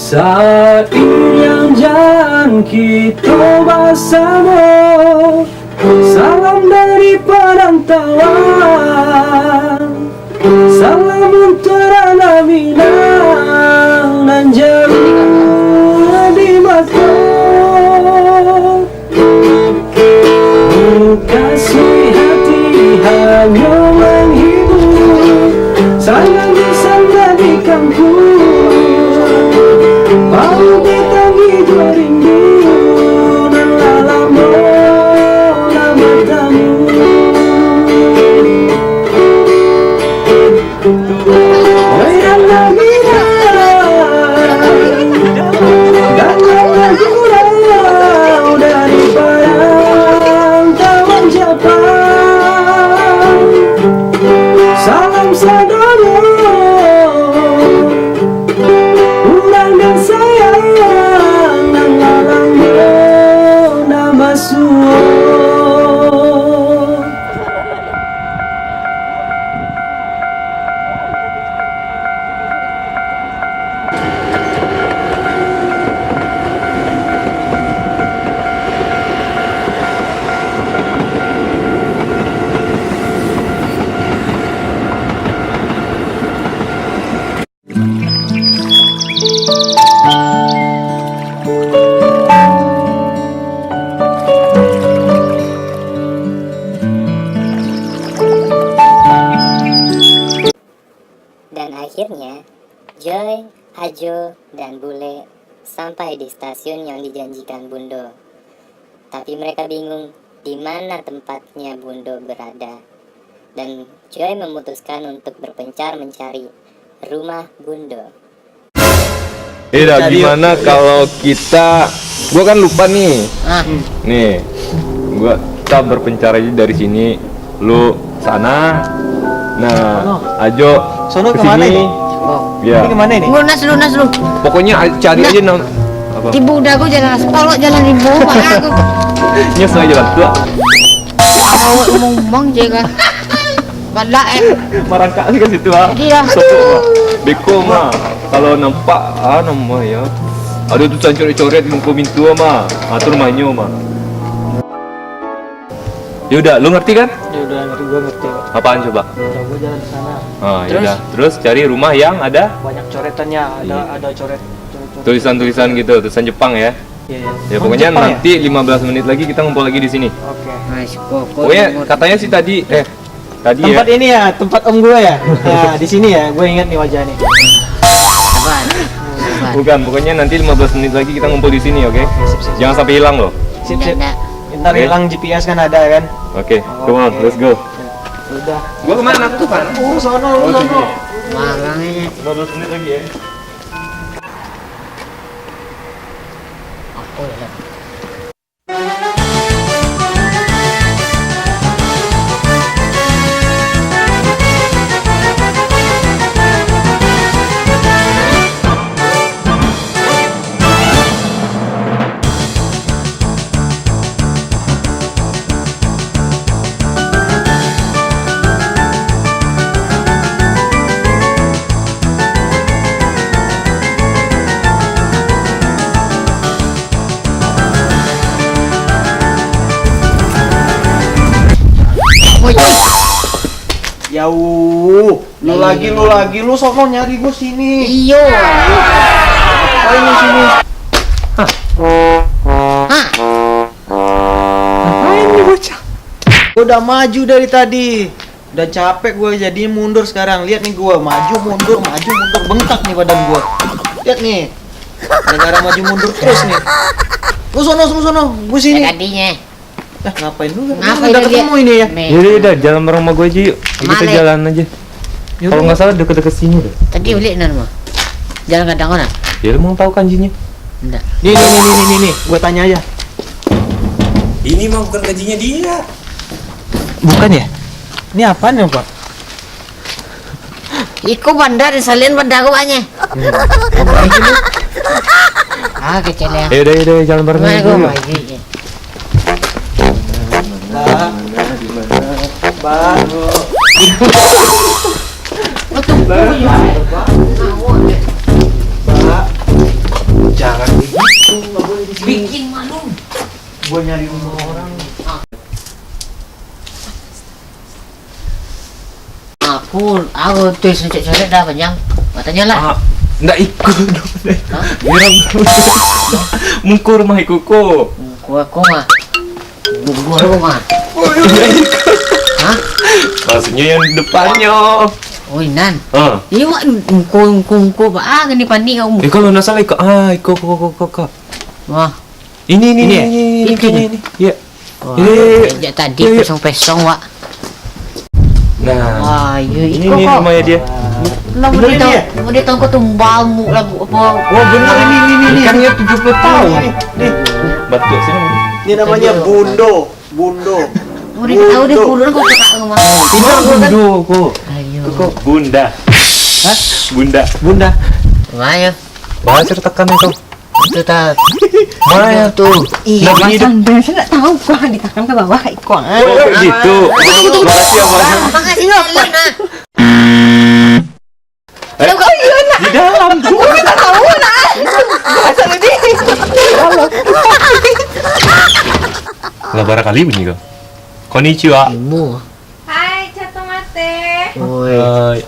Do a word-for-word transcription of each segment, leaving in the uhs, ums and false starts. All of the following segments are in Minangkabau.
Saat iriang jan kito basamo, salam dari parantauan, salam untuak anak Minang nan jauah di mato. Mukasuik hati hanyo manghibur, salam di sana di kampuang, palu batangi jo rindu, nan lah lamo nan batamu. Wayang Nabila, datanglah gurau dari parantauan Japang. Salam sadonyo, urang nan sayang, nan lah lamo nan basuo. Dan akhirnya, Joy, Ajo, dan Bule sampai di stasiun yang dijanjikan Bundo. Tapi mereka bingung di mana tempatnya Bundo berada. Dan Joy memutuskan untuk berpencar mencari rumah Bundo. Eh, dah, gimana kalau kita, gua kan lupa nih. Ah. Nih, gua, kita berpencar aja dari sini. Lu sana. Nah, Sono. Ajo Sono ke kemana sini. Ini? Oh. Ya. Ini kemana ini? Lunas, lunas lu. Pokoknya a-, cari Nah. aja nam-, apa? Tibo udah aku jalan aspal, kok jalan ribu, Pak, aku. Nyesel aja lah, tuh. Awak ngomong je kah? Balak, eh. Marangkak ke situ, ah. Jadi, ah. Sopok, ah. Beko, mah. Kalau nampak, ah, nama ya. Ada tulisan coret-coret muka pintu, mah. Ah, tu rumahnya, mah. Ya udah, lu ngerti kan? Ya udah, ngerti, gua ngerti, Pak. Apaan coba? Ya, gua jalan ke sana. Ah, ya Terus? udah. Terus cari rumah yang ada Banyak coretannya, ada, Iya. ada coret, coret-coret. Tulisan-tulisan gitu, tulisan Jepang ya. Iya, iya. Ya, Emang pokoknya Jepang ya? nanti lima belas menit lagi kita ngumpul lagi di sini. Oke. Nice, kok, kok Pokoknya nomor katanya sih tadi, eh, tadi ya. Tempat ini ya, tempat om gue ya. Nah, di sini ya, gue ingat nih wajah nih. Sabar. Sabar. Bukan, pokoknya nanti lima belas menit lagi kita ngumpul di sini, oke? Oke, sip, sip. Jangan sampai hilang loh. Sip, Nggak, sip. nggak. Ntar Oke. hilang G P S kan ada kan? Oke, come on, Oke. let's go. Udah. Gua kemana? Aku ke sana. Oh, sono, lu Oh, sono. sini. Marang ini. Lima belas menit lagi ya. Aku ya. Yauh, lu Iya, lagi, iya. lu lagi, lu sono nyari gua sini. Iyo. Ngapain lu sini? Hah? Ngapain lu bocah? Gua udah maju dari tadi. Udah capek gua, jadi mundur sekarang. Lihat nih gua, maju mundur, maju mundur, bengkak nih badan gua. Lihat nih. Gara-gara maju mundur terus nih. Lu sono, lu sono, gua sini. Ya, tadinya. Lah, ngapain lu? Ngapain Udah lu ketemu dia? ini ya? Nih. Yaudah, udah, jalan bareng sama gue aja yuk. Kita Malik. jalan aja. Yaudah. Kalau nggak salah deket-deket sini deh. Tadi ulik nan mah. Jalan gadang mana? Ya lu mau tahu kanjinya? Enggak. Nih, nih, nih, nih, nih, nih, nih. Gue tanya aja. Ini mah bukan kanjinya dia. Bukan ya? Ini apaan ya, Pak? Iko bandar, salin bandar ko banyak. Ah, kecil ya. Ya udah, ya udah, jalan bareng Mana aja gua dulu. lagi? Mbak. Mbak. Mbak. Mbak. Nyari rumah orang. Aku, aku tu coret-coret dah panjang. Batanyolah. Ah, ndak iko doh. Hah? Mungko rumah iko ko. Mungko aku mah. Gugur aku mah. Hah? Maksudnya yang depannya. Oh, inan. Ah. Iyo, Mak, mungko, mungko, mungko, Pak. Ah, kena panik aku. Eh, kalau ndak salah iko, ah, iko, iko, iko, iko, iko. Wah. Ini, ini, ini, ya? Ini, ini, ini, ini, ini. Iya. Wah, iya, iya, iya. Sejak tadi iya, iya, pesong-pesong, Wak. Nah. Wah, iya, ini, iko ini kok. Rumahnya dia. Lah, ini mau dia dia. Tahu, mau dia tahu kau tumbal mu lagu apa? Wah, benar ini, ini, ini. Ikannya tujuh puluh tahun. Ini, ini. Batuk sini. Ini namanya bundo, bundo. Mau dia tahu dia bundo. Bundo kau kena rumah. Ini bundo kok. Ayo. Kok bunda? Hah? Bunda. Bunda. Ayo. Baca retakan itu. Itu tak. Mana tu? Ih, Mas Andres, saya tak tahu kok ditahan ke bawah kak Iko. Oh, gitu. Makasih, Abang. Makasih, Abang. Eh, di dalam tu. Aku tak tahu nak. Masa tadi. Lah, bara kali bunyi kau. Konnichiwa. Ilmu. Hai, Cato Mate. Oi. Hai.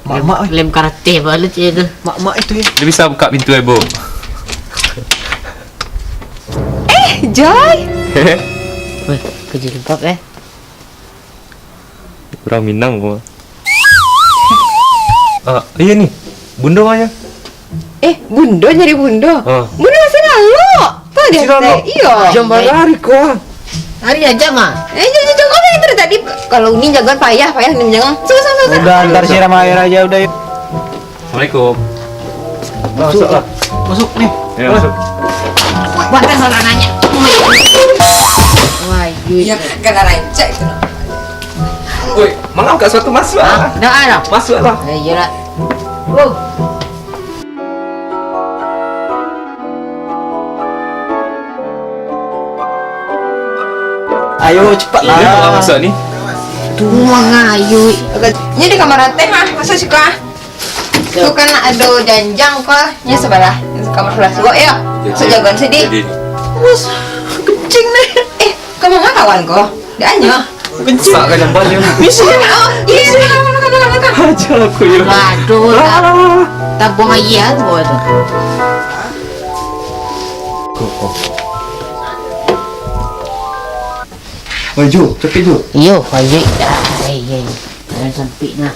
Mak-mak, eh. Lem karate balut je tu. Mak-mak itu, ya. Dia bisa buka pintu, eh, Bu? Eh, Joy. Weh, kerja lengkap, eh. Orang Minang, Bu. Ah, iya ni. Bunda mana? Eh, bundo nyari bundo. Ah. Bundo masih lalok. Tahu dia masih lalok? Iyo. Jam bara hari ko, ah? Hari aja mah. Eh, jam, jam, jam, kau yang tadi. Kalau ni jagoan payah, payah ni jagoan. Sudah, sudah, sudah, sudah. Udah, antar siram air aja udah. Assalamualaikum. Masuk lah. Masuk ni. Ya, masuk. Buatkan salah nanya. Wah, iya. Ya, kena rancak itu. Woi, mangga ka suatu masuk lah. Dah, dah. Masuk lah. Eh, iyalah. Oh. Ayo, cepatlah. Iya, masak ni. Tuang ayo. Ini di kamar ateh, ha. Masuk siko, ha. Tu kan ado janjang ko, nya sebelah. Kamar sebelah suok, yo. Jadi, so, jagoan sedih. Jadi. Bos, kencing nih. Eh, kamar kawan ko? Dak anyo. Kencing. Sak ka jamban yo. Misi. Oh, iya, iya, iya, iya, iya, iya. Aja aku yo. Waduh, ah. Tabuang aia tu, bawa tu. Kok, kok. Oi, Ju, capek, Ju. Iyo, Faizul. Ah, iya, iya. Jangan sempit nah.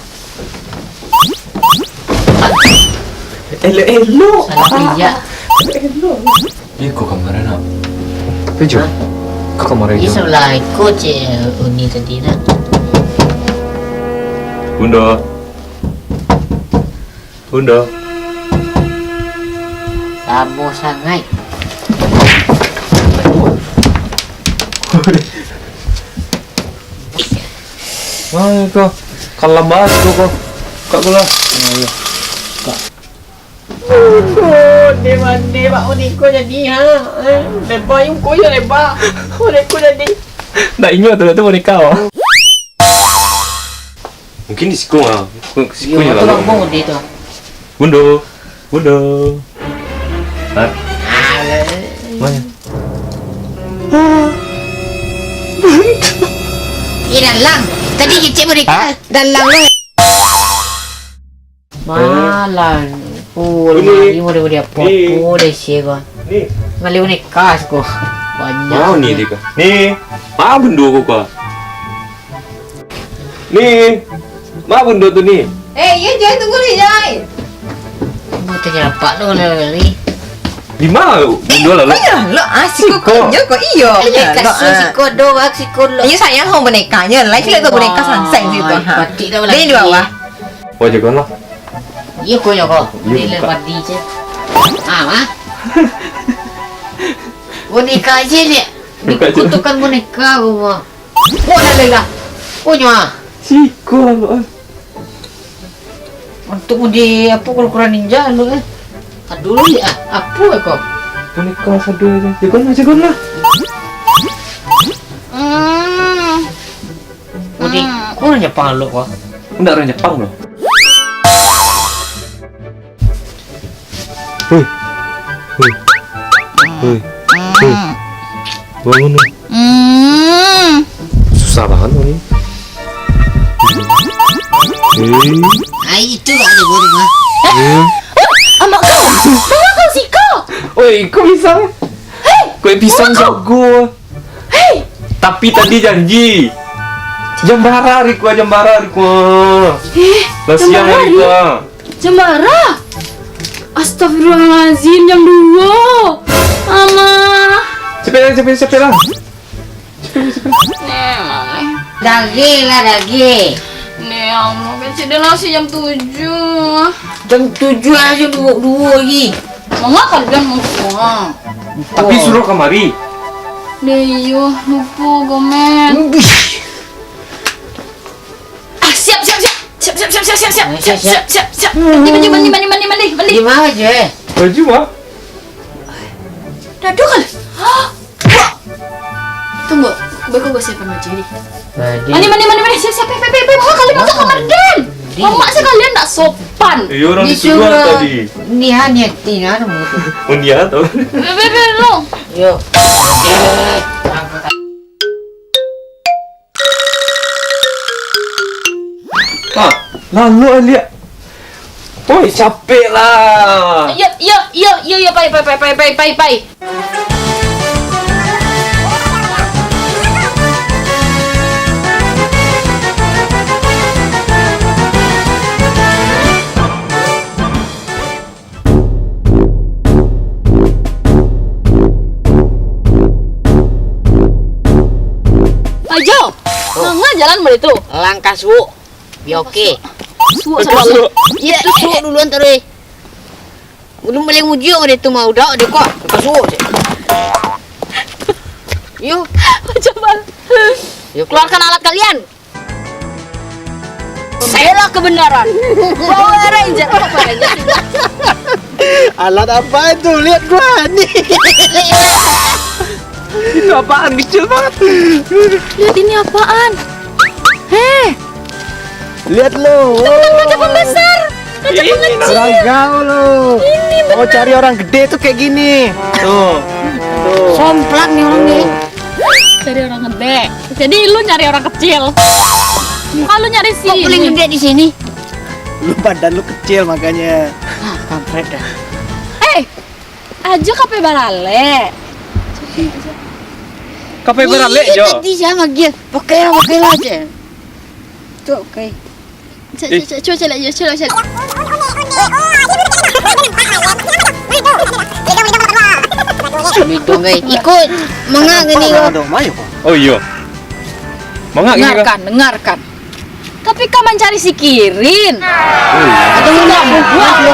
Elok-elok. Salah pijak. Elok-elok. Iko kamar anak. Pi, Ju. Hah? Iko kamar anak. Di sebelah iko cek Uni tadi nah. Bunda. Bunda. Lamo sangaik. Mana kau? Kalam banget kau, kau. Kak bola. Nah, iya. Kak. Aduh, deh, mandeh, Pak Uniko jadi, ha? Eh, lebar, yung koyo lebar. Uniko jadi. Nak ingat tu, tu boneka, wah. Mungkin di siko, ah. Siko, siko. Iyo, yang tu lalu. Bang, dia tu. Bundo. Bundo. Hah? Mana? Eh, dalam. Tadi kecek boneka. Hah? Dalam lah. Malah. Oh, ini. Lemari model-model apa? Ni. Apa dah isi kau? Ni. Ngalih boneka siko. Banyak. Mau ni dia kau? Ni. Apa benda kau, kau? Ni, ma bundo tu ni? Eh, iya, Jai, tunggu ni, Jai. Bukan nyapak tu, kali-kali. Di ma bundo lalu? Iya, lo, ah, siko. Siko. Ko, iya, ko, iya. Iya, kasih lo, ah. Siko doang, siko lo. Iya, sayang, ho boneka, iya, lah, sila tu boneka sansai situ, ha. Batik dah. Dia di bawah. Oh, jago lah. Iya, ko, iya, ko. Iya, dia buka. Padi je. Ah, ma? Boneka je ni. Buka je. Dikutukan boneka, ko, ma. Wah, dah, dah, dah. Oh, nyo, ah. Siko lo, eh. Untuk di apa, kura-kura ninja lo, eh. Aduh, ya, apa kau? Boneka sado aja. Jago lah, jago lah. Hmm. Oh, di, hmm. Kau orang Jepang lo, kau? Enggak orang Jepang lo. Hei. Hei. Hei. Hei. Bangun ni. Hmm. Susah banget ni. Eh. Ai, itu lah dia baru mah. Eh. Amak kau, manga kau siko? Oi, kau pisang. Hei, kau pisang manga kau? Jago. Hei. Tapi tadi janji. Jam bara hari kau, jam bara hari kau. Eh, lah jam siang bara hari hari? Kau. Jam bara? Astagfirullahalazim, jam duo. Amah. Capek lah, capek, capek lah. Capek lah, capek lah. Nek, maleh. Daging lah, daging. Nek, ya Allah, kan sudah lah, si jam tujuh. Jam tujuh aja duo, duo lagi. Manga kalian mau pulang? Tapi suruh kamari. Deh, iyo, lupa, gomen. Uish. Ah, siap, siap, siap. Siap, siap, siap, siap, siap, siap. Eh, siap, siap, siap, siap, siap. Mandi, mandi, mandi, mandi, mandi, mandi, mandi. Di mana je, eh? Baju mah? Dado kan? Hah? Wah. Tunggu, baru gua siapkan baju ni. Mandi. Mandi, mandi, mandi, mandi. Siap, siap, pe, pe, pe, pe. Mama kalian masuk kamar den. Mandi. Mama sekalian nak sopan. Eh, orang disuruh tadi. Nihan ya, Tina. Oh, nihan tu. Pe, pe, pe, lo. Yo. Ah, lalu liak. Oi, capek lah. Yo, yo, yo, yo, yo, pai, pai, pai. Ajo, oh. Manga jalan model tu? Langkah suok. Biar oke. Suok. Langkah suok. Iya, tu suok duluan taruih. Ulun paling ujung model tu mah, udah, dia kok. Langkah suok je. Yo. Coba. Yo, keluarkan alat kalian. Bela kebenaran. Power Ranger. Apa lagi? Alat apa itu? Lihat gua nih. Itu apaan? Kecil banget. Lihat ini apaan? Heh. Lihat lo. Itu bukan kaca pembesar. Kaca pengecil. Kurang gaul lo. Ini benar. Mau cari orang gede tuh kayak gini. Tuh. Tuh. Somplak nih orang nih. Cari orang gede. Jadi lu nyari orang kecil. Kalau nyari si kok paling gede di sini? Lu badan lu kecil makanya. Ah, kampret dah. Eh, Ajo kape baralek? Kape baralek, Jo? Tadi sama dia. Pakai lah, pakai lah aja. Tuh, oke. Cek, cek, cek, cuba cek lagi, cuba cek. Ikut manga gini lo. Oh iyo. Manga gini lo. Dengarkan, dengarkan. Tapi ka mancari si Kirin. Oh, iyo. Atau ndak bubuak lo.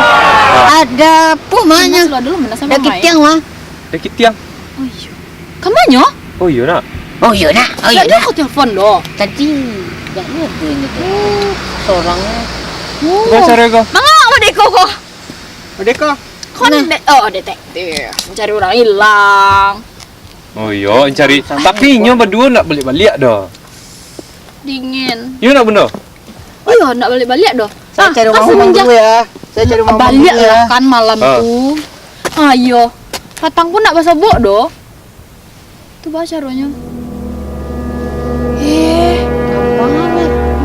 Ada apa mah nyo? Ada kitiang mah. Ada kitiang. Oh iyo. Kamanyo? Oh iyo nak. Oh iyo nak. Oh iyo nak. Kau telepon lo. Tadi. Dak lo tu ini tu. Sorang. Kau cari kau. Manga awak deko ko? Deko. Kau dek, oh, detektif. Mencari orang hilang. Oh iyo, cari. Tapi inyo baduo ndak baliak-baliak doh. Dingin. Iyo ndak buno? Oh iyo, ndak baliak-baliak doh. Saya cari rumah Mamang dulu ya. Saya cari rumah Mamang dulu ya. Baliak lah kan malam tu. Ah iyo. Patang pun ndak basobok doh. Tu bah caronyo. Eh,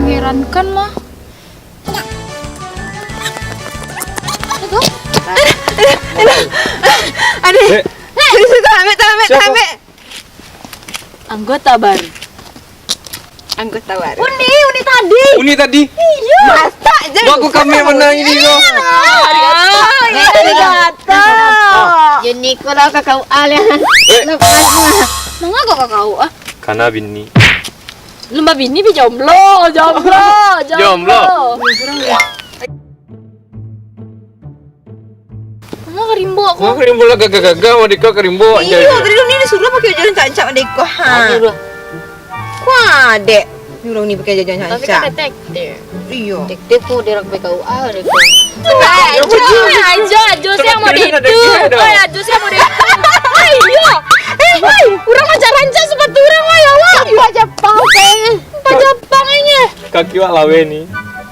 mengherankan mah. Aduh. Aduh. Aduh. Dek. Aduh, tu, tu, ambek, tu, ambek, tu, ambek. Anggota baru. Anggota baru. Uni, Uni tadi. Uni tadi. Iyo. Masak je. Wah, aku kami menang ini, yo. Arigato. Yo, Niko lah kakau alih. Lepas mah. Manga kok kakau ah? Kana bini. Lumba bini pi jomblo, jomblo, jomblo. Jomblo. Manga karimbok ko. Manga karimbok lah gagah-gagah, mau dikau karimbok. Iyo, tadi ni disuruah pakai baju rancak-rancak, mau dikau. Ha. Aduh. Kuah dek. Nyuruh ni pakai baju rancak-rancak. Tapi kan detektif. Iyo. Detektif ko dia orang P K U A, dia ko. Ajo, Ajo, siang mau itu. Oi, Ajo, siang mau itu. Ayo. Eh, oi, urang rancak-rancak sepatu urang, oi, awak. Sepatu Japang, Peng. Sepatu Japang ini. Kaki wak lawe ni.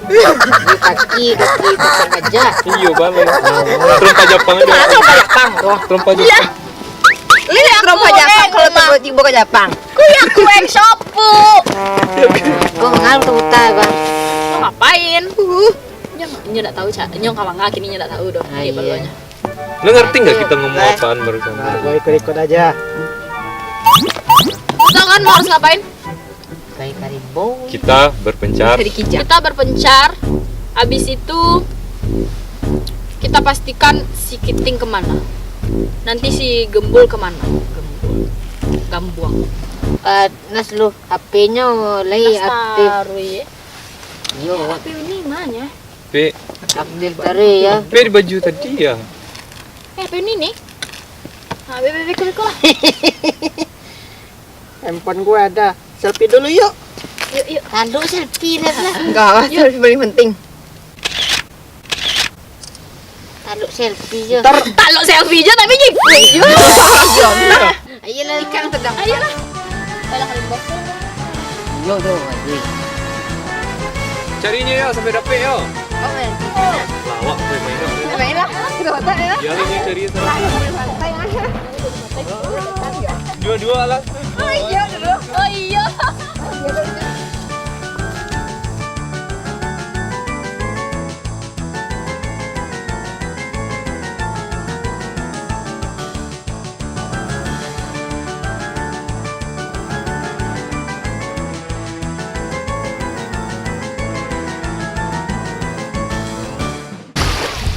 Kaki, kaki, kaki aja. Iyo, bang. Terompa Japang aja. Terompa Japang. Terompa Japang. Lihat, Kalau ka Japang, kalau tibo-tibo ka Japang. Ku ya ku Expo. Kau ngarang tu buta, Bang. Kau ngapain? Nyo, nyo ndak tahu, Cak. Nyo ka manga kini, nyo ndak tahu doh. Ah, iya. Lo ngerti nggak kita ngomong apaan barusan? Nah, gua ikut-ikut aja. Kita kan mau harus ngapain? Kayak karibau. Kita berpencar. Bisa dikijak. Kita berpencar. Habis itu kita pastikan si Kiting kemana. Nanti si Gembul kemana? Gembul. Gambuang. Eh, Nas lu, H P-nyo lai aktif. Taruh ye. Yo. H P ini mana? Pi. Update tadi ya. Pi di baju tadi ya. Eh, H P ini nih. Nah, beko, beko, beko lah. Handphone gue ada. Selfie dulu yuk. Yuk, yuk. Lalu selfie lah lah. Enggak lah, selfie paling penting. Taluk selfie je. Ntar taluk selfie je tapi nyipik je. Iya, iya. Ayolah. Ikan sedang. Ayolah. Tolong rimbo. Yo, yo, ayo. Carinya ya sampai dapik yo. Oh, eh. Lawak gue main lah. Mainlah. Kita masak ya. Biarin dia cari sana. Santai aja. Dua-dua lah. Oh iya dulu. Oh iya.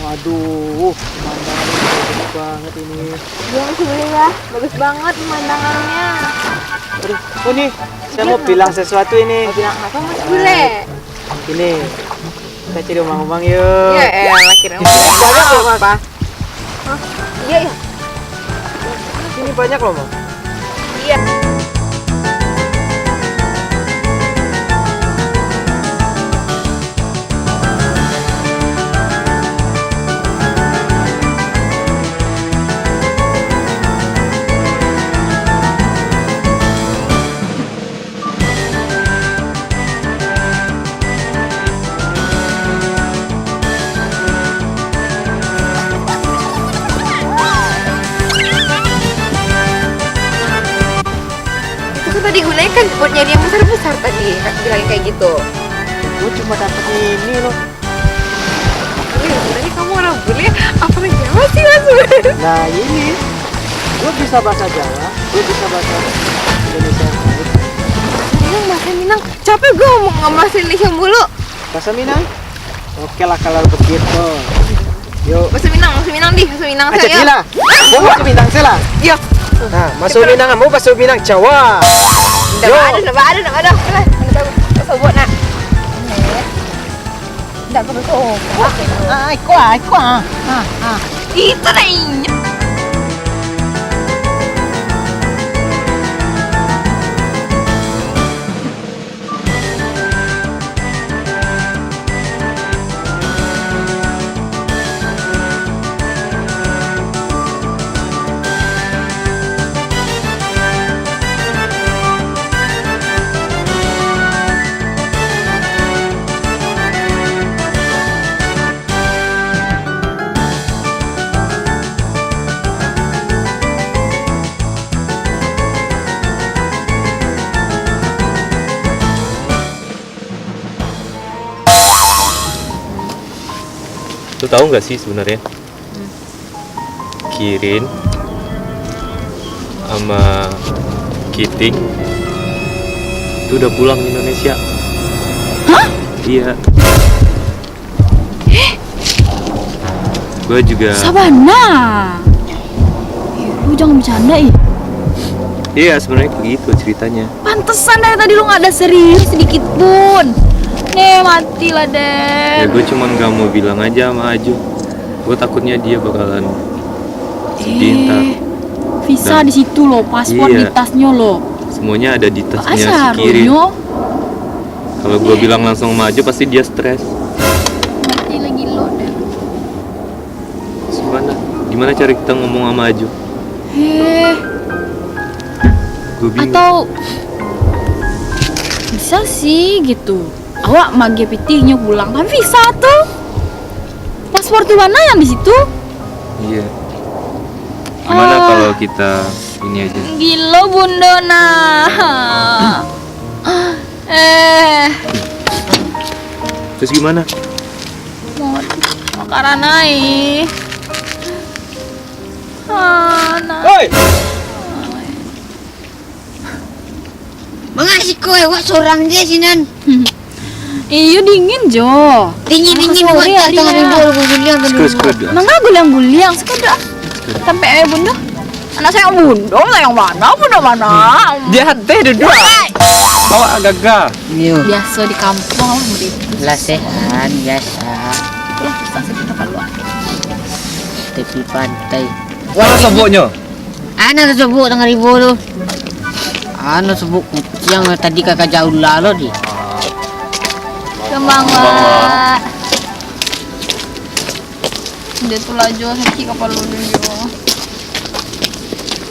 Waduh, pemandangan ini bagus banget ini. Iya, Mas Bule ya. Bagus banget pemandangannya. Aduh, oh nih, saya mau bilang sesuatu ini. Mau bilang apa, Mas Bule? Ini, kita cari umang-umang yuk. Iya, eh, laki. Banyak loh, Mas. Apa? Hah? Iya, iya. Ini banyak loh, Mas. Iya. Itu kan tadi gunanya kan buat nyari yang besar-besar tadi, bilang kayak gitu. Gue cuma dapat ini loh. Wih, sebenarnya kamu orang bule apa orang Jawa sih, Mas? Nah, ini. Gue bisa bahasa Jawa, gue bisa bahasa Indonesia yang baik. Minang, bahasa Minang. Capek gue ngomong bahasa Indonesia mulu. Bahasa Minang? Oke lah kalau begitu. Yuk. Bahasa Minang, bahasa Minang dih, bahasa Minang. Aja sayo. Lah. Gue bahasa Minang sih lah. Iya. Nah, masuk Minang, mau bahasa Minang Jawa. Ndak ada, ndak ada, ndak ada. Sobok nak. Ndak kebetul. Ah, iko ah, iko ah. Ah, ah. Itu dah inyo. Lu tahu nggak sih sebenarnya? Kirin sama Kiting itu udah pulang ke Indonesia. Hah? Iya. Eh? Gue juga. Sabana. Ih, lu jangan bercanda, ih. Iya, sebenarnya begitu ceritanya. Pantesan dari tadi lu nggak ada serius sedikit pun. Nih, mati lah, Den. Ya, gue cuma nggak mau bilang aja sama Aju. Gue takutnya dia bakalan sedih ntar. Eh, visa di situ loh, paspor di tasnyo loh. Semuanya ada di tasnya si Kirin. Kalau gue bilang langsung sama Aju, pasti dia stres. Mati lagi lo, Den. Gimana? Gimana cara kita ngomong sama Aju? Eh. Gue bingung. Atau bisa sih gitu. Awak mage pitih nyo pulang, tapi visa tu. Paspor tu bana yang di situ? Iya. Gimana kalau kita Ini aja. Gilo Bundo nah. Eh. Terus gimana? Mau makanan ai. Ah, nah. Oi! Manga siko, eh, awak sorang je sinan. Iyo, dingin jo. Dingin, dingin, sore awak hari tangah ya. Ribu, guliang. Siko, siko, dua. Manga guliang-guliang, siko, dua. Sampai, eh, Bundo. Anak saya Bundo, saya yang mana, Bundo mana? Dia hadeh duduk. Awak gagah. Iyo. Biasa di kampung lah, begitu. Lasehan, biasa. Itulah susah sih kita keluar. Tepi pantai. Wah, soboknyo. Ana tu sobok tangah ribu tu. Ana sobok kuciang tadi kakak jauh lah lo di. Kembang, Wak. Dia tu lah jo sakik kapalo dia jo.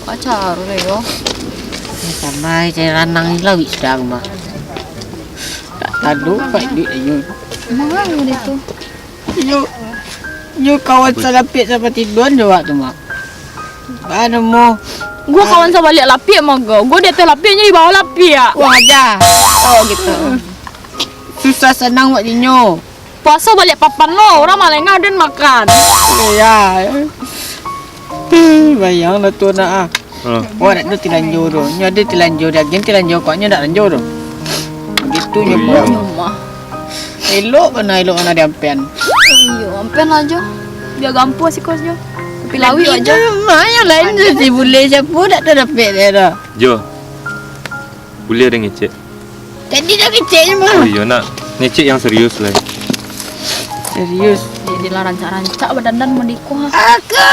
Pacar deh yo. Sampai cari ranang ni lawik sedang mah. Tak tahu pak duit ayu. Emang lah dia tu. Iyo, iyo kawan salapik sapatiduan jo awak tu, Mak. Ba namo? Gua kawan sabaliak lapik mah gua. Gua di ateh lapik, nyo di bawah lapik. Wah, aja. Oh, gitu. Susah sanang wak dinyo. Puaso baliak papan lo, urang malengah den makan. Iya. Bayang lah tu nak ah. Ha. Wah, dak ado tilanjo tu. Nyo ado tilanjo, dak agiah tilanjo, kok nyo dak lanjo tu. Gitu nyo. Oh, iyo. Nyo mah. Elok bana, elok bana di ampean. Iyo, ampean lah jo. Bia gampua siko jo. Tapi lawik aja. Mah yang lain tu si bule siapo dak tadapek dia dah. Jo. Buliah den ngecek. Tadi dah ngecek je mah. Oh iyo nak. Ngecek yang serius lah. Serius. Dia, dia lah rancak-rancak badandan mandiko ha. Aku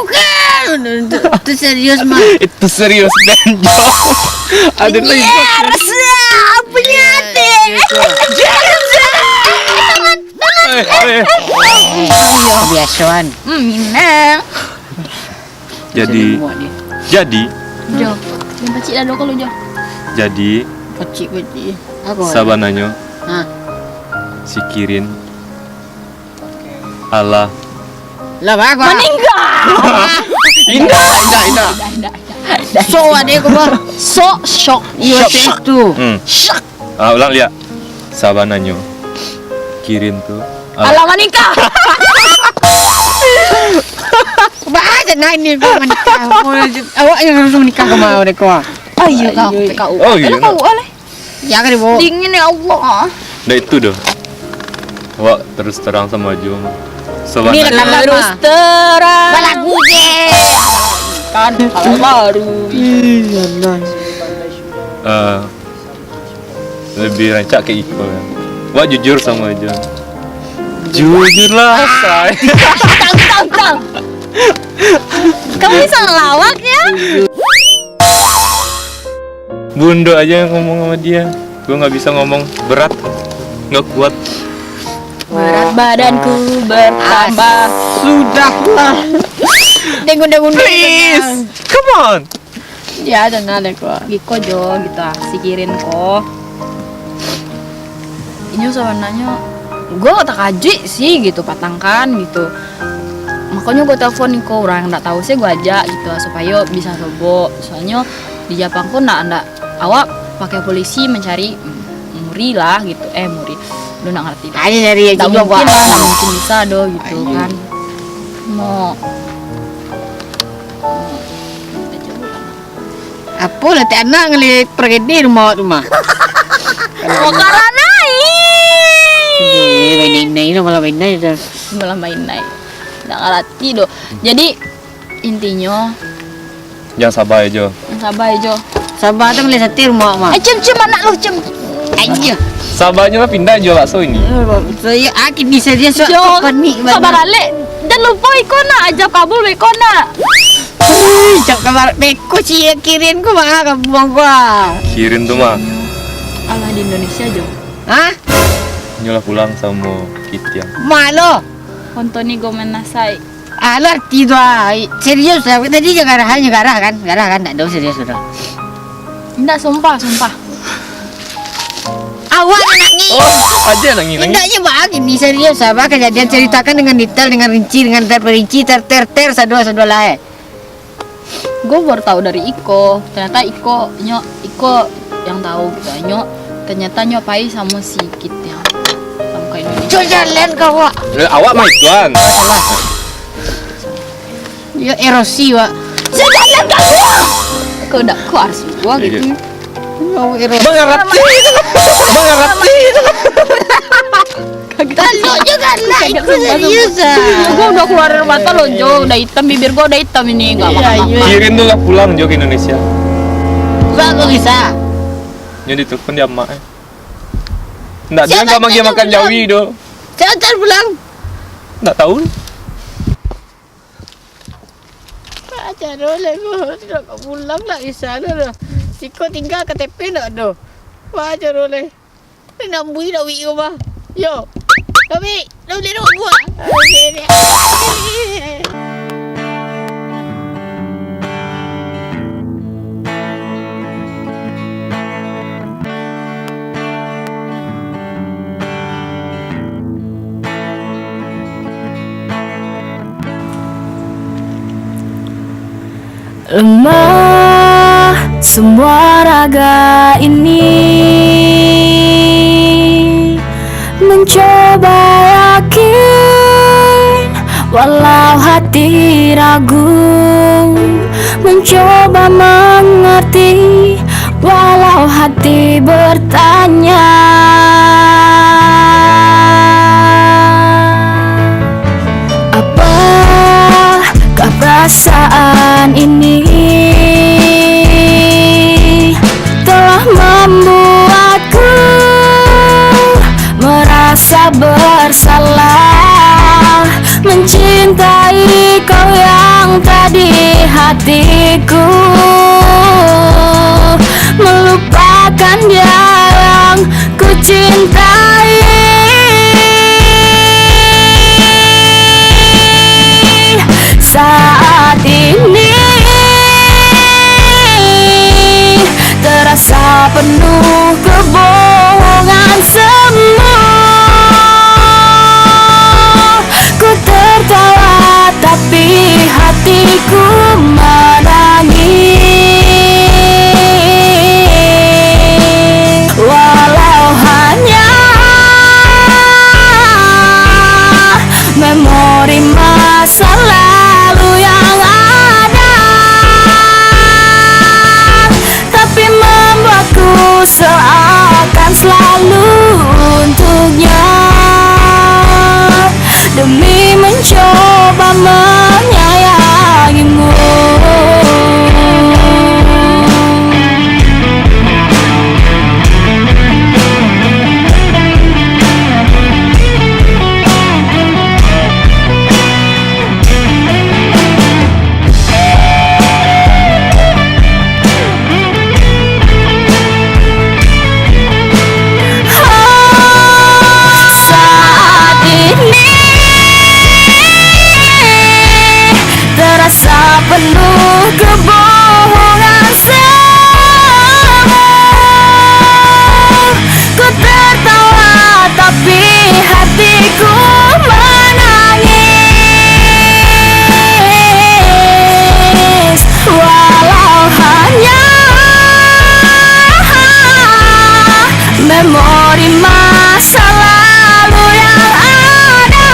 bukan. Itu, itu serius mah. Itu serius dan jo. Ada lagi. Iya, rasa punya hati. Iya, iya. Eh, eh. Biasuan. Hmm, Minang. Jadi, jadi, Jo. Yang pacik dado kalau Jo. Jadi, pacik, pacik. Apa? Sabananyo, ha, si Kirin alah lah bagus. Meninggal. Indak, indak, indak. Indak, indak, indak. Sok ade ko bah. Sok shock. Iyo, shock. Shock tu. Hmm. Shock. Ah, ulang liak. Sabananyo Kirin tu, ah, alah manikah. Bahasa nai ni kau manikah. Awak yang harus manikah kama mereka. Ayo kau, kau. Oh, iyo, kau, nak. Aleh. Ya kan, Bo? Dingin ya Allah. Ndak itu doh. Awak terus terang samo Ajo. Sabananyo. Terus terang. Balagu je. Kan, kalau baru. Ih, alah. Eh, Lebih rancak ka iko. Wak jujur samo Ajo. Jujurlah, say. Tang, tang, tang. Kamu bisa ngelawak ya? Bundo aja yang ngomong sama dia. Gue nggak bisa ngomong, berat, nggak kuat. Berat badanku bertambah. Sudahlah. Dengung-dengung. Please, come on. Ya, tenang deh, kok. Giko jo, gitu, ah, si Kirin ko. Inyo sabananyo, gua takajuik sih, gitu, patang kan, gitu. Makonyo gua telepon iko, urang yang ndak tahu sih gua ajak, gitu, ah, supayo bisa sobok. Soalnyo di Japang ko ndak, ndak, awak pakai polisi mancari, mm, muri lah, gitu. Eh, muri. Lu ndak ngerti dah. Ayo nyari yang ndak mungkin lah, ndak mungkin bisa doh, gitu kan. Mau Apo lah, ti anak ngali pergi di rumah awak tu mah. Wakaranai. Eh, main-main lah, malah main-main tu. Malah main-main. Ndak ngarati doh. Jadi, intinyo, yang sabar aja. Yang sabar aja. Sabar tu ngali sati rumah awak mah. Eh, cium, cium anak lu, cium. Ayo. Sabarnyo lah pindah jual bakso ini. Saya aki bisa dia suap. Jo, panik sabar banget. Alek. Jangan lupa iko nak, ajab kabul iko nak. Ih, cak kabar beko si Kirin ko mah ka buang gua. Kirin tu mah. Alah di Indonesia jo. Hah? Nyolah pulang samo Kitian. Mak lo. Kontoni gomen nasai. Ah, lo arti tu ah. Serius lah. Tadi je garah, hanya garah kan? Garah kan? Tak ada serius tu. Ndak, sumpah, sumpah. Awak nangis. Oh, aja nangis, nangis. Indaknya bah gini, serius, apa kejadian, ceritakan dengan detail, dengan rinci, dengan terperinci, ter ter ter, sadua sadua lah eh. Gue baru tahu dari Iko. Ternyata Iko, nyo, Iko yang tahu gitu. Nyo, ternyata nyo pai samo si Kit yang, samo ka Indonesia. Cok jalan kau, Wak. Eh, awak mah ituan. Salah. Yo, erosi, Wak. Cok jalan kau, Wak. Kau dak, kau harus gua gitu. Iya. Yo, erosi. Mengerti. Mengerti. Talok jo galak, iko serius ah. Gua udah keluar air mata loh, Jo. Udah hitam, bibir gua udah hitam ini. Enggak makan. Kirin tu lah pulang, Jo, ke Indonesia. Sebab kok bisa? Nyo ditelepon di amak, eh. Ndak, dia nggak manggil makan jawi doh. Siapa pulang? Ndak tahu. Wah, caro lai ko, nak pulang nak bisa doh. Siko tingga K T P ndak ado. Wah, caro lai. Ni nambui dak wik ko, bah. Yo. Dak wik, dak buliah dak buah. Lemah semua raga ini, mencoba yakin walau hati ragu, mencoba mengerti walau hati bertanya. Apakah perasaan ini telah membuatku merasa bersalah, mencintai kau yang tadi hatiku melupakan dia yang ku cintai. Saat ini terasa penuh kebohongan semua. Ku tertawa tapi hatiku menangis. Walau hanya memori masa lalu yang ada, tapi membuatku seakan selalu untuknya, demi mencoba menyayangimu. Saat ini terasa penuh kebohongan semua. Ku tertawa tapi hatiku menangis. Walau hanya memori masa lalu yang ada,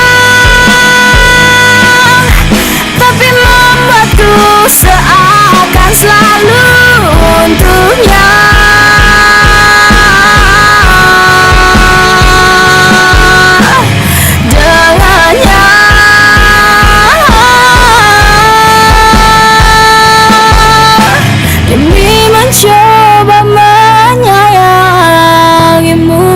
tapi membuatku seakan selalu untuknya, dengannya, demi mencoba menyayangimu.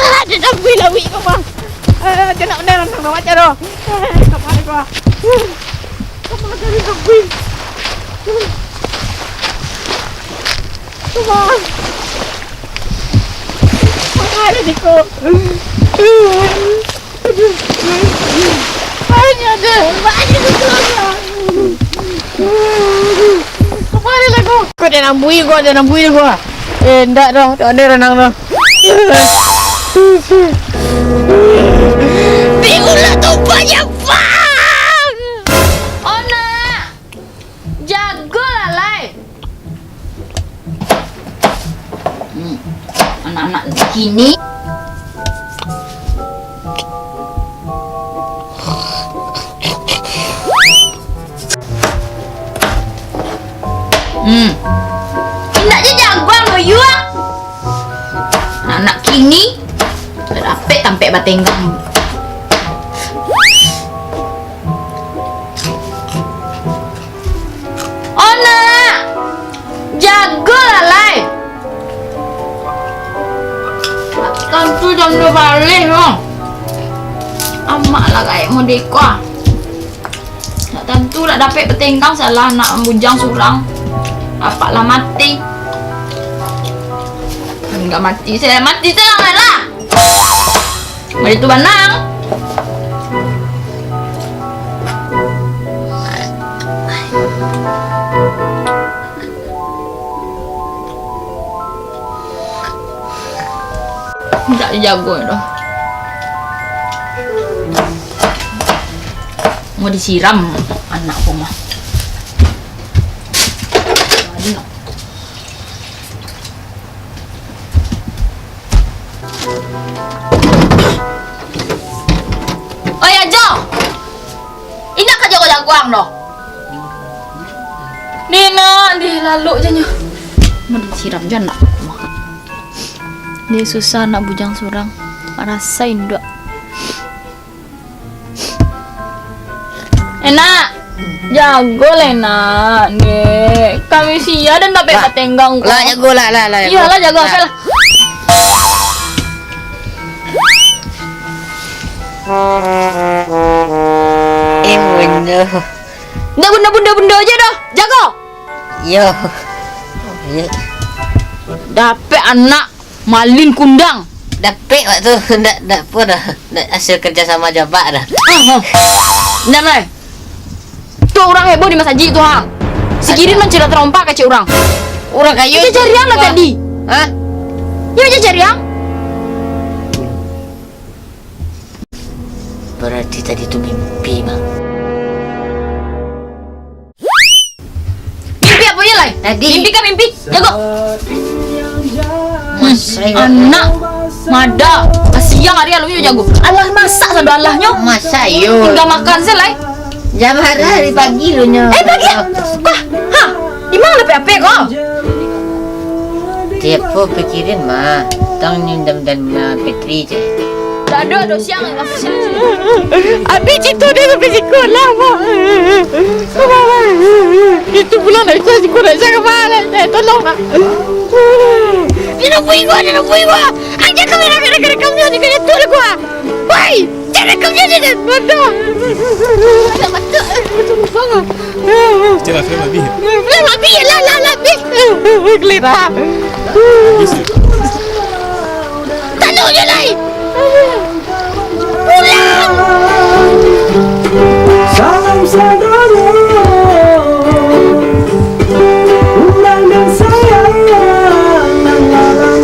Ah, dia dah bui lawik kau, Bang. Ah, dia nak benar, Bang, nak macam tu. Ah, tak boleh, Bang. Sama ada dia dah bui. Bang. Bang, ada di kau. Banyak deh, banyak deh. Kemana lah kau? Kau dia Nambui gua, jan nambui gua. Eh, ndak doh, tak ada renang doh. Di ulah tumpahnya, bang! Ona, jago lah, lai. Hmm, anak-anak kini. Hmm. Indak je jagoan lo, Yua. Anak kini, dapek tampek batenggang. Oh, nak. Jago lah, lai. Tantu jam dua baleh, no. Amak lah gaek modeko, ah. Nak tantu nak dapek batenggang, salah nak bujang surang. Apak lah mati. Enggak mati, saya mati, saya lah. Baitu banang. Indak dijago doh. Mau disiram anak ko mah. Oi, Ajo! Indak ka jago jagoan doh. Ni nak, ni lalok je nyo. Mun disiram je anak. Ni susah nak bujang surang. Marasai induak. Eh, nak. Jago lah, nak. Dek. Kami sia dan dapek batenggang ko. Lah, jago lah, lah, lah, jago. Iyolah, jago, lah. Ape lah. Eh, bunda. Ndak bunda-bunda-bunda je doh. Jago. Yo. Yo. Dapek anak. Malin kundang. Dapek wak tu, ndak, ndak apo dah. Ndak hasil kerja sama jo abak dah. Ah, ah. Ndak, Nay. Tu urang heboh di masajik tu, ha. Si Kirin mancari tarompa kecek urang. Urang kayo. Itu carian lah tadi. Hah? Yo, carian. Berarti tadi tu mimpi, Bang. Mimpi apo yo, Lai? Tadi. Mimpi kah mimpi? Jago. Masa yo? Anak. Mada. Siang hari alun nyo jago. Alah masak sado alahnyo. Masa yo? Tingga makan se, Lai. Jam bara hari pagi lu nyo. Eh, pagi ah? Kah? Ha? Di ma lah P H P ko? Tiap ko pikirin mah, tang nyundam dan ma Petri je. Dak ado, ado siang, ado siang. Abih cito dia sampai siko lah, Mak. Itu pulang dari siko nak cakap apa? Eh, tolong, Mak. Dia nak buih gua, dia nak buih gua. Angkat kamera, kamera, kamera, kamera, dia kena tutup lah gua. Woi! Jangan kau jadi dan bodoh. Ada batuk. Macam mana? Macam mana? Film habis. Film habis. Lah, lah, lah, habis. Kelihatan. Habis tu. Tak nak je, Lai. Pulang. Salam saudara. Urang nan sayang, nan lalang,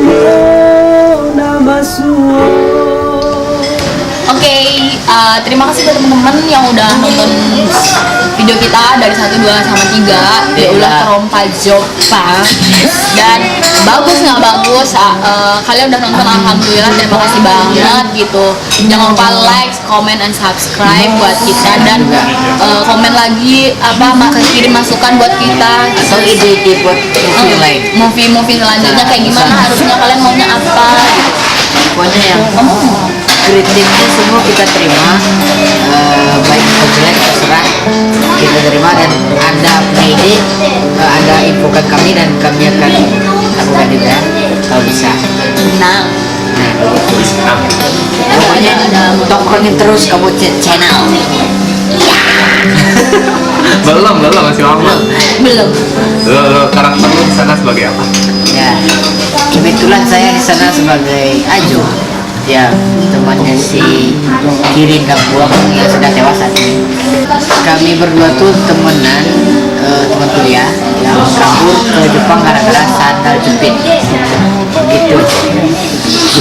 nan basuo. Oke, eh, terima kasih buat teman-teman yang udah nonton video kita dari satu, dua, sama tiga. Ya, ulah terompa jopa. Dan bagus nggak bagus, ah, eh, kalian udah nonton, alhamdulillah, terima kasih banget gitu. Jangan lupa like, comment, and subscribe buat kita, dan, eh, komen lagi, apa, ma-, kirim masukan buat kita. Atau ide-ide buat movie lain. Movie-movie selanjutnya kayak gimana, harusnya kalian maunya apa. Pokoknya yang kritiknya semua kita terima, eh, baik atau jelek terserah, kita terima, dan Anda punya ide, eh, Anda infokan kami dan kami akan lakukan juga kalau bisa. Nah. Nah. Pokoknya tontonin terus Kabucet Channel. Belum, belum, masih lama. Belum. Lo, lo, karakter lo di sana sebagai apa? Ya, kebetulan saya di sana sebagai Ajo. Ya, temannya si Kirin Dambuang yang sudah tewas saat ini. Kami berdua tuh temenan, Teman kuliah yang kabur ke Jepang gara-gara sandal jepit. Begitu.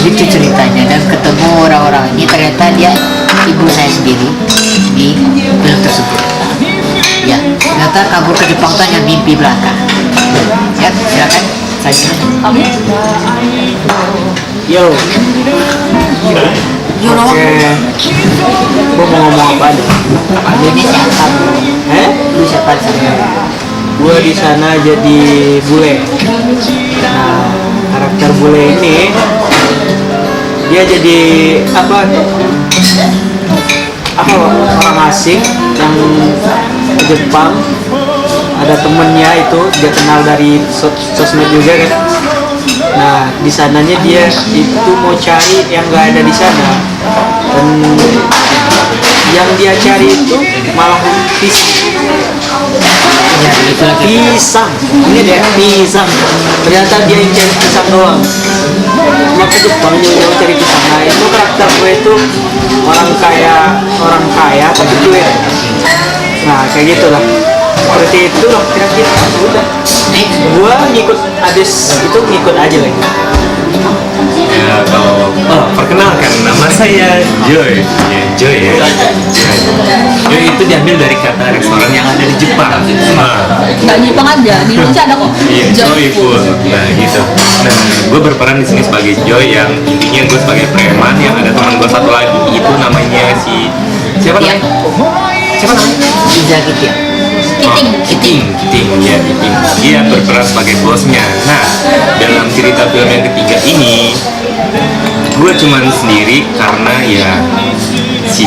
Begitu ceritanya, dan ketemu orang-orang ini, ternyata dia ibu saya sendiri di film tersebut. Ya, ternyata kabur ke Jepang itu hanya mimpi belaka. Ya, silakan. Saya Yo. Yo, no. Oke. Gua mau ngomong apa nih? Apa nih? Ini siapa? Eh? Lu siapa sebenarnya? Gua di sana jadi bule. Nah, karakter bule ini, dia jadi apa? Apa, orang asing yang Jepang, ada temennya itu, dia kenal dari so- sosmed juga kan. Nah, di sananya dia itu mau cari yang gak ada di sana, dan yang dia cari itu malah pisang. Ya, itulah kita. Pisang. Ini dia, pisang. Ternyata dia yang cari pisang doang. Maka Jepang jauh-jauh cari pisang. Nah, itu karakter gue itu orang kaya, orang kaya tapi cuek. Nah, kayak gitulah. Seperti itulah kira-kira. Udah. Gua ngikut habis itu, ngikut aja lagi. Ya, kalau oh, perkenalkan, nama saya Joy. Ya, Joy ya. Joy. Joy itu diambil dari kata restoran yang ada di Jepang. Nah, Nggak di Jepang aja, di Indonesia ada kok. Iya, Joy Joy Food. Food. Nah, gitu. Nah, gue berperan di sini sebagai Joy, yang intinya gue sebagai preman, yang ada teman gue satu lagi, itu namanya si siapa namanya? Siapa namanya? Iza gitu ya. Kiting. Kiting, Kiting, ya, Kiting. Dia berperan sebagai bosnya. Nah, dalam cerita film yang ketiga ini, gue cuman sendiri karena ya si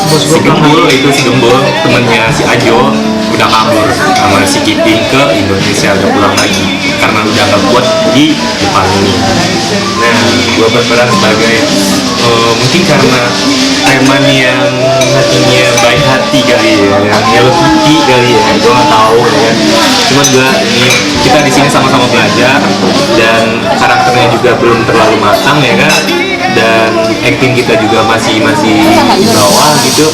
si Gembul itu, si Gembul, temennya si Ajo, udah kabur sama si Kiting ke Indonesia, udah pulang lagi karena udah nggak kuat di Jepang ini. Nah, gue berperan sebagai eh, mungkin karena preman yang hatinya baik hati kali ya, yang Hello Kitty kali ya, gue nggak tahu ya kan. Cuman gue ini, kita di sini sama-sama belajar, dan karakternya juga belum terlalu matang ya kan, dan acting kita juga masih masih di bawah gitu.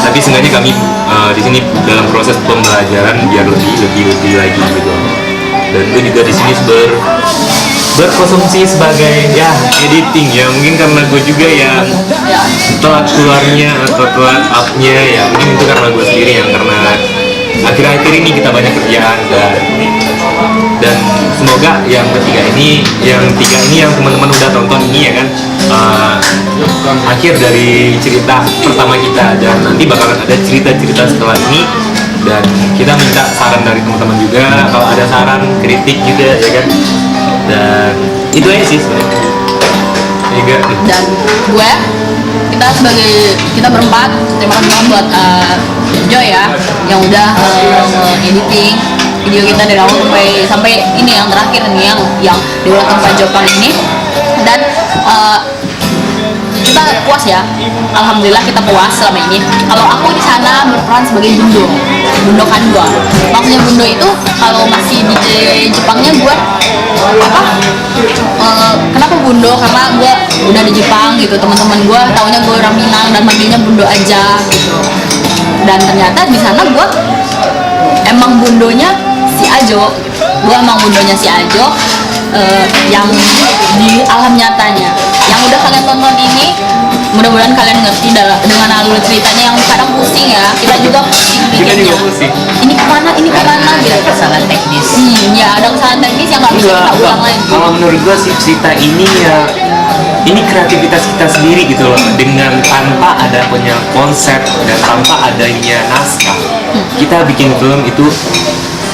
Tapi seenggaknya kami eh, di sini dalam proses pembelajaran biar lebih lebih lebih lagi gitu. Dan gue juga di sini ber berkonsumsi sebagai ya editing ya, mungkin karena gue juga yang telat keluarnya atau telat upnya ya, mungkin itu karena gue sendiri yang karena akhir-akhir ini kita banyak kerjaan dan dan semoga yang ketiga ini, yang tiga ini yang teman-teman udah tonton ini ya kan, eh, akhir dari cerita pertama kita, dan nanti bakalan ada cerita-cerita setelah ini, dan kita minta saran dari teman-teman juga kalau ada saran, kritik juga ya kan. Dan itu aja sih sebenarnya. Juga. Dan gue, kita sebagai kita berempat, terima kasih banget buat eh, Joy ya, yang udah eh, editing video kita dari awal sampai sampai ini yang terakhir nih, yang yang di ulang tahun Pak Jopang ini. Dan eh, kita puas ya, alhamdulillah kita puas selama ini. Kalau aku di sana berperan sebagai Bundo, Bundo Kandua. Maksudnya Bundo itu kalau masih di Jepangnya gue apa? Eh, kenapa Bundo? Karena gue udah di Jepang gitu, teman-teman gue taunya gue orang Minang dan manggilnya Bundo aja gitu. Dan ternyata di sana gue emang Bundonya si Ajo. Gue emang Bundonya si Ajo eh, yang di alam nyatanya. Yang udah kalian tonton ini, mudah-mudahan kalian ngerti dalam, dengan alur ceritanya yang kadang pusing ya. Kita juga pusing Kita juga mikirnya. Pusing. Ini kemana? Ini kemana? Ada Gitu. Kesalahan teknis. Hmm, ya ada kesalahan teknis yang nggak bisa Enggak, kita enggak. Ulang lagi. Kalau menurut gue sih cerita ini ya, ini kreativitas kita sendiri gitu loh, dengan tanpa ada punya konsep dan tanpa adanya naskah, kita bikin film itu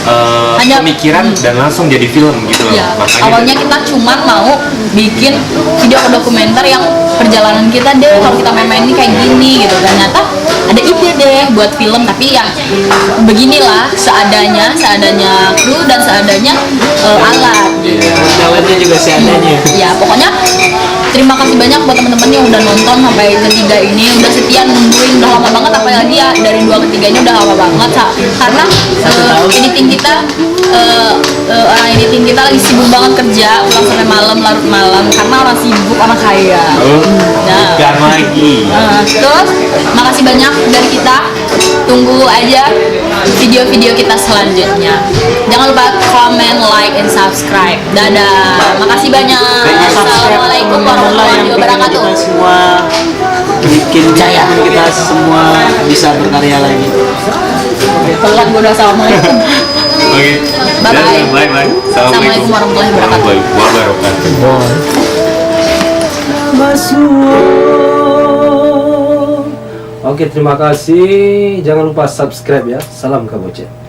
eh, Hanya- pemikiran dan langsung jadi film gitu loh. Ya, Makanya awalnya dari- kita cuma mau bikin video dokumenter yang perjalanan kita deh, kalau kita main-main ini kayak gini gitu. Ternyata ada ide deh buat film, tapi ya beginilah, seadanya, seadanya kru dan seadanya eh, alat. Alatnya juga seadanya. Ya pokoknya terima kasih banyak buat teman-teman yang udah nonton sampai ketiga ini, udah setia nungguin, udah lama banget, apalagi ya dari dua ketiga ini udah lama banget. Sa- karena eh, editing kita eh, eh, orang editing kita lagi sibuk banget kerja, pulang sampai malam, larut malam, karena orang sibuk, orang kaya. Oh, Nah. Bukan lagi. Eh, terus makasih banyak dari kita. Tunggu aja video-video kita selanjutnya. Jangan lupa comment, like, and subscribe. Dadah. Makasih banyak. Assalamualaikum warahmatullahi wabarakatuh. Kita semua bikin jaya, kita semua bisa berkarya lagi. Telat gue udah, assalamualaikum. Oke. Bye-bye. Dadah, bye bye. Assalamualaikum warahmatullahi wabarakatuh. Warahmatullahi wabarakatuh. Oke, terima kasih. Jangan lupa subscribe ya. Salam Kabocet.